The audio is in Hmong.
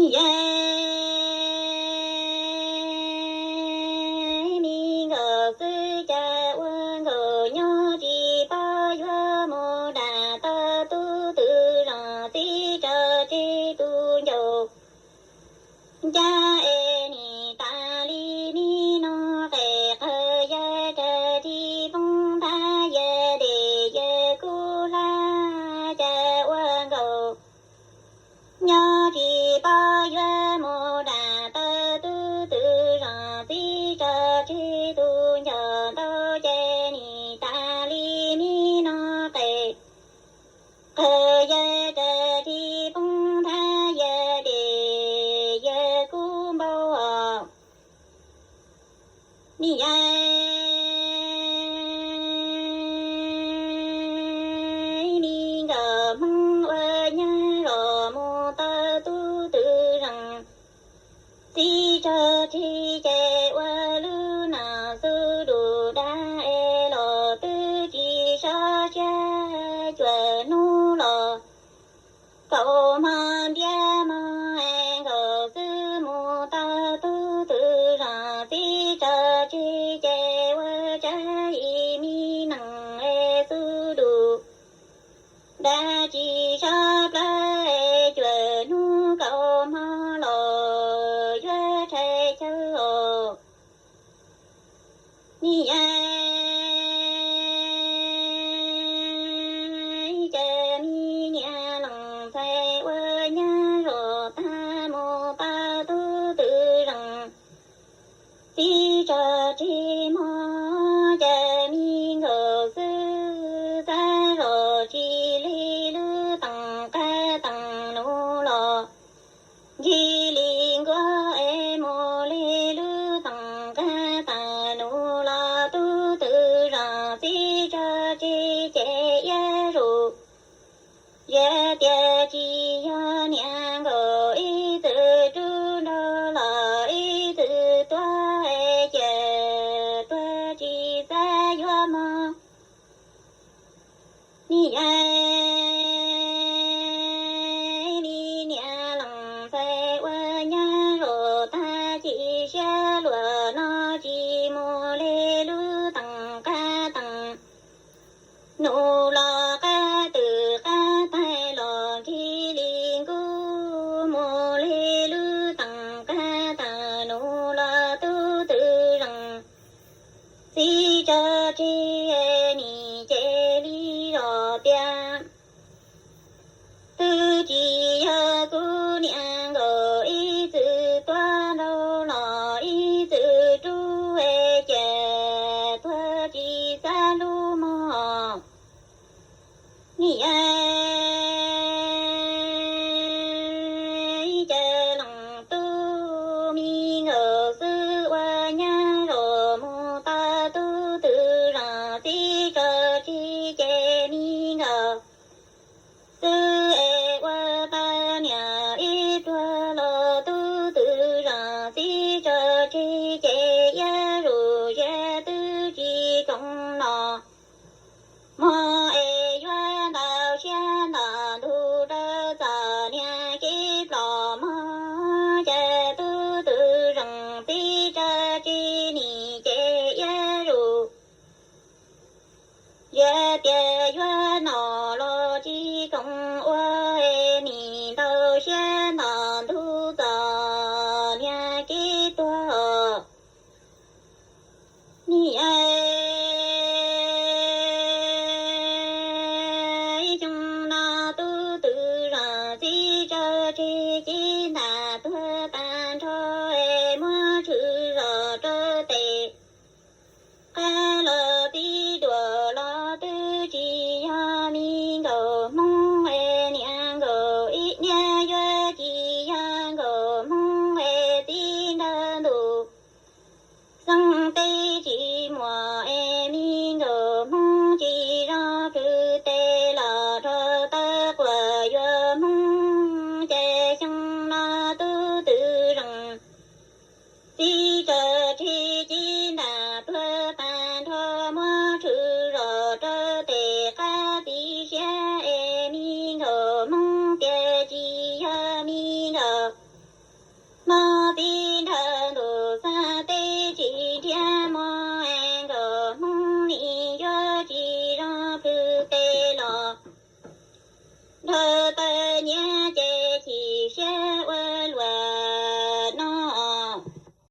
Yog me nkawm xwb cas ua nkawm nyob tsis paub yuav mus dam tau tub twm zos txiv tso tseg tus ncaus. Ncaj es nim tas li me no qes qhawv yawg raws dib poob thab yawg dej yawg kub hlab cas ua nkaus. Nyob tsis paub yuav mus dam tau tub twm zos txiv tso tseg tus ncaus ntau ces nim tas li me no qes qhawv yawg raws dib poob thab yawg dej yawg kub npau os. Me yawg me nkawm Hmoob ua nyab los mus tau tub twm zos txiv tso tseg ces ua lub no xu dum dab es los twb tsis sov siab cuam hnub los kaum hmo ntiab hmo es nkaus xwb mus tau tub twm zos txiv tso tseg ces ua tsab ib me nees es xu dum dab tsis sov plawv es cuam hnub kaum hmo los yuav rhais chaw os. Me yawg cas me niam lees ntxhais ua nyab zos tag mus tau tub twm zos txiv tso tseg hmo cas me nkawm xwb xav zos tsis li lub teem qab teem nus los ncig li nkuaj es mus li lub teem qab teem nus los tub twm zos txiv tso tseg ces iab zus. Yog tias tsis yog niam nkaum ib txwm rub nrog los ib txwm tuag es ces tuag tsis xav yuav mog. Me yawg me niam lees ntxhais ua nyab zos tag cis siab luag no tsis mus li lub teem qab teem nus los qab twm qab taig los npawg